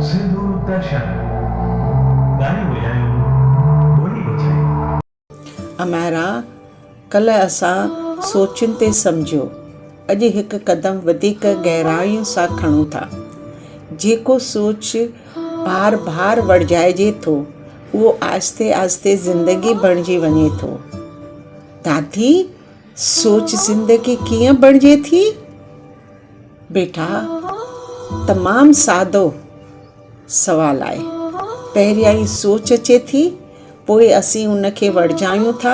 سنڌو درشن، ڳايون وڄايون، ٻولي بچايون. اميرا، ڪلهه اسان سوچن تي سمجهيو، اڄ هڪ قدم وڌيڪ گهراين سان کڻون ٿا. جيڪو سوچ بار بار ورجائجي ٿو، اهو آهستي آهستي زندگي بڻجي وڃي ٿو. دادي، سوچ زندگي ڪيئن بڻجي ٿي؟ بيٽا، تمام سادو سوال آهي. پهريائين سوچ اچي ٿي، پوء اسين ان کي ورجايون ٿا،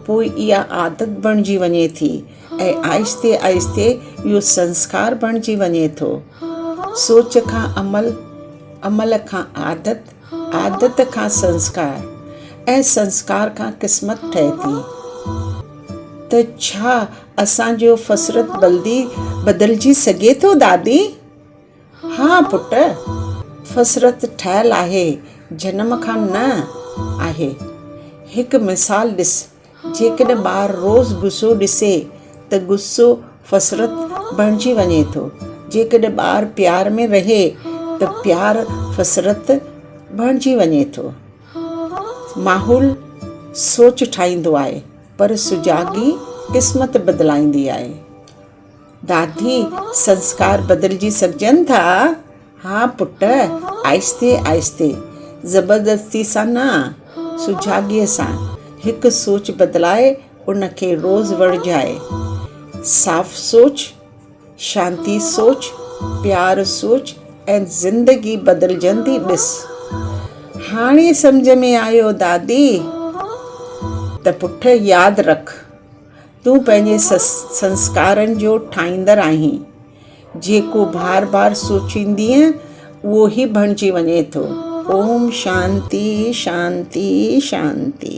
پوء اها عادت بڻجي وڃي ٿي ۽ آهستي آهستي اهو سنسڪار بڻجي وڃي ٿو. سوچ کان عمل، عمل کان عادت، عادت کان سنسڪار ۽ سنسڪار کان قسمت ٺهي ٿي. ته ڇا اسان جو فسرت بلدي بدلجي سگهي ٿو دادي؟ ها پٽ، فسرت ٺهيل آهي، جنم کان نه آهي. هڪ مثال ڏس، جيڪڏهن ٻار روز غصو ڏسي ته غصو فسرت بڻجي وڃي ٿو. جيڪڏهن ٻار پيار ۾ رهي ته پيار فسرت بڻجي وڃي ٿو. ماحول سوچ ٺاهيندو آهي پر سجاڳي قسمت بدلائيندي آهي. دادي، سنسڪار بدلجي سگهجن ٿا؟ ها پٽ، آهستي آهستي، زبردستي سان نه، سجاڳيء سان. هڪ سوچ بدلائي ان کي روز ورجائي. صاف سوچ، شانتي سوچ، پيار سوچ ۽ زندگي بدلجندي ڏس. هاڻي سمجهه ۾ آيو دادي ته پٽ ياد رک، تون پنهنجي سنسڪارن جو ٺاهيندڙ آهين. جيڪو بار بار سوچيندينء اهو ئي بڻجي وڃي ٿو. اوم شانتي شانتي شانتي.